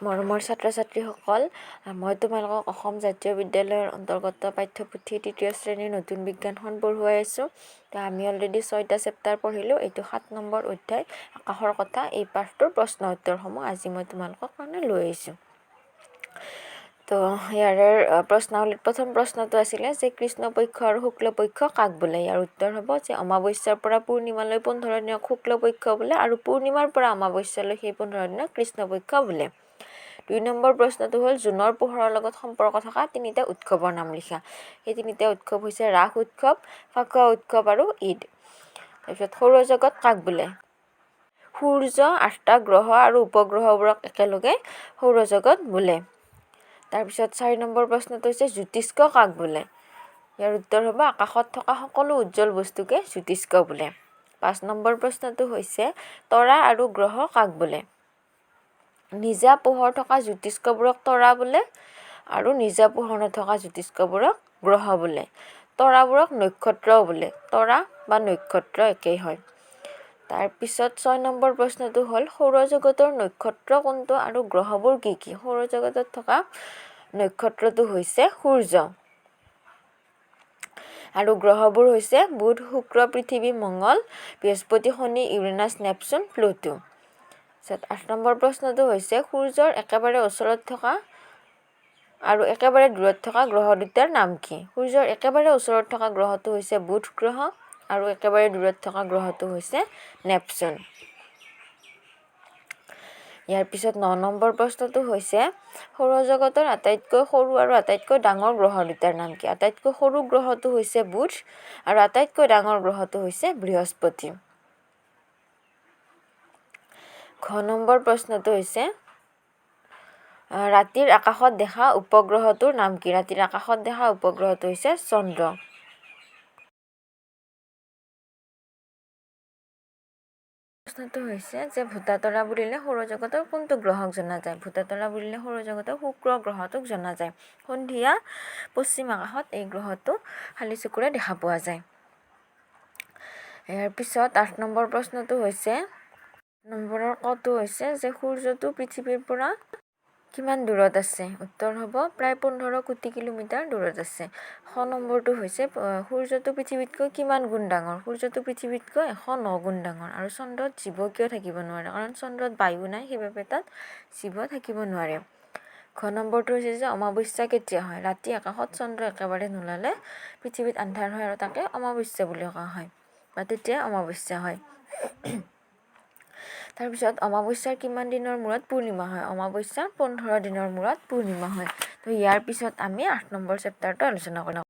মৰমৰ ছাত্ৰ ছাত্ৰীসকল, মই তোমালোকক অসম জাতীয় বিদ্যালয়ৰ অন্তৰ্গত পাঠ্যপুথি তৃতীয় শ্ৰেণীৰ নতুন বিজ্ঞানখন পঢ়ুৱাই আছোঁ। তো আমি অলৰেডি 6টা চেপ্টাৰ পঢ়িলোঁ। এইটো 7 নম্বৰ অধ্যায় আকাশৰ কথা। এই পাঠটোৰ প্ৰশ্ন উত্তৰসমূহ আজি মই তোমালোকৰ কাৰণে লৈ আহিছোঁ। তো ইয়াৰে প্ৰশ্নাৱলীত প্ৰথম প্ৰশ্নটো আছিলে যে কৃষ্ণপক্ষ আৰু শুক্লপক্ষ কাক বোলে? ইয়াৰ উত্তৰ হ'ব যে অমাৱস্যাৰ পৰা পূৰ্ণিমালৈ 15 দিনক শুক্লপক্ষ বোলে আৰু পূৰ্ণিমাৰ পৰা অমাৱস্যালৈ সেই 15 দিনক কৃষ্ণপক্ষ বোলে। 2 নম্বৰ প্ৰশ্নটো হ'ল জোনৰ পোহৰৰ লগত সম্পৰ্ক থকা তিনিটা উৎসৱৰ নাম লিখা। সেই তিনিটা উৎসৱ হৈছে ৰাস উৎসৱ, ফাকুৱা উৎসৱ আৰু ঈদ। তাৰপিছত সৌৰজগত কাক বোলে? সূৰ্য, 8টা গ্ৰহ আৰু উপগ্ৰহবোৰক একেলগে সৌৰজগত বোলে। তাৰপিছত 4 নম্বৰ প্ৰশ্নটো হৈছে জ্যোতিষ্ক কাক বোলে? ইয়াৰ উত্তৰ হ'ব আকাশত থকা সকলো উজ্জ্বল বস্তুকে জ্যোতিষ্ক বোলে। 5 নম্বৰ প্ৰশ্নটো হৈছে তৰা আৰু গ্ৰহ কাক বোলে? নিজা পোহৰ থকা জ্যোতিষ্কবোৰক তৰা বোলে আৰু নিজা পোহৰ নথকা জ্যোতিষ্কবোৰক গ্ৰহ বোলে। তৰাবোৰক নক্ষত্ৰও বোলে। তৰা বা নক্ষত্ৰ একেই হয়। তাৰপিছত 6 নম্বৰ প্ৰশ্নটো হ'ল সৌৰজগতৰ নক্ষত্ৰ কোনটো আৰু গ্ৰহবোৰ কি কি? সৌৰজগতত থকা নক্ষত্ৰটো হৈছে সূৰ্য আৰু গ্ৰহবোৰ হৈছে বুধ, শুক্ৰ, পৃথিৱী, মংগল, বৃহস্পতি, শনি, ইউৰেনাছ, নেপচুন, প্লুটো। তাৰপিছত 8 নম্বৰ প্ৰশ্নটো হৈছে সূৰ্যৰ একেবাৰে ওচৰত থকা আৰু একেবাৰে দূৰত থকা গ্ৰহ দুটাৰ নাম কি? সূৰ্যৰ একেবাৰে ওচৰত থকা গ্ৰহটো হৈছে বুধ গ্ৰহ আৰু একেবাৰে দূৰত থকা গ্ৰহটো হৈছে নেপচুন। ইয়াৰ পিছত 9 নম্বৰ প্ৰশ্নটো হৈছে সৌৰজগতৰ আটাইতকৈ সৰু আৰু আটাইতকৈ ডাঙৰ গ্ৰহ দুটাৰ নাম কি? আটাইতকৈ সৰু গ্ৰহটো হৈছে বুধ আৰু আটাইতকৈ ডাঙৰ গ্ৰহটো হৈছে বৃহস্পতি। ঘ নম্বৰ প্ৰশ্নটো হৈছে ৰাতিৰ আকাশত দেখা উপগ্ৰহটোৰ নাম কি? ৰাতিৰ আকাশত দেখা উপগ্ৰহটো হৈছে চন্দ্ৰ। প্ৰশ্নটো হৈছে যে ভোটাতৰা বুলিলে সৌৰজগতৰ কোনটো গ্ৰহক জনা যায়? ভোটাতৰা বুলিলে সৌৰজগতৰ শুক্ৰ গ্ৰহটোক জনা যায়। সন্ধিয়া পশ্চিম আকাশত এই গ্ৰহটো খালী চকুৰে দেখা পোৱা যায়। ইয়াৰ পিছত 8 নম্বৰ প্ৰশ্নটো হৈছে নম্বৰৰ কটো হৈছে যে সূৰ্যটো পৃথিৱীৰ পৰা কিমান দূৰত আছে? উত্তৰ হ'ব প্ৰায় 15 কোটি কিলোমিটাৰ দূৰত আছে। শ নম্বৰটো হৈছে সূৰ্যটো পৃথিৱীতকৈ কিমান গুণ ডাঙৰ? সূৰ্যটো পৃথিৱীতকৈ 109 গুণ ডাঙৰ। আৰু চন্দ্ৰত জীৱ কিয় থাকিব নোৱাৰে? কাৰণ চন্দ্ৰত বায়ু নাই, সেইবাবে তাত জীৱ থাকিব নোৱাৰে। ঘ নম্বৰটো হৈছে যে অমাৱস্যা কেতিয়া হয়? ৰাতি আকাশত চন্দ্ৰ একেবাৰে নোলালে পৃথিৱীত আন্ধাৰ হয় আৰু তাকে অমাৱস্যা বুলি কোৱা হয় বা তেতিয়া অমাৱস্যা হয়। তাৰপিছত অমাৱস্যাৰ কিমান দিনৰ মূৰত পূৰ্ণিমা হয়? অমাৱস্যাৰ 15 দিনৰ মূৰত পূৰ্ণিমা হয়। তো ইয়াৰ পিছত আমি 8 নম্বৰ চেপ্টাৰটো আলোচনা কৰিম।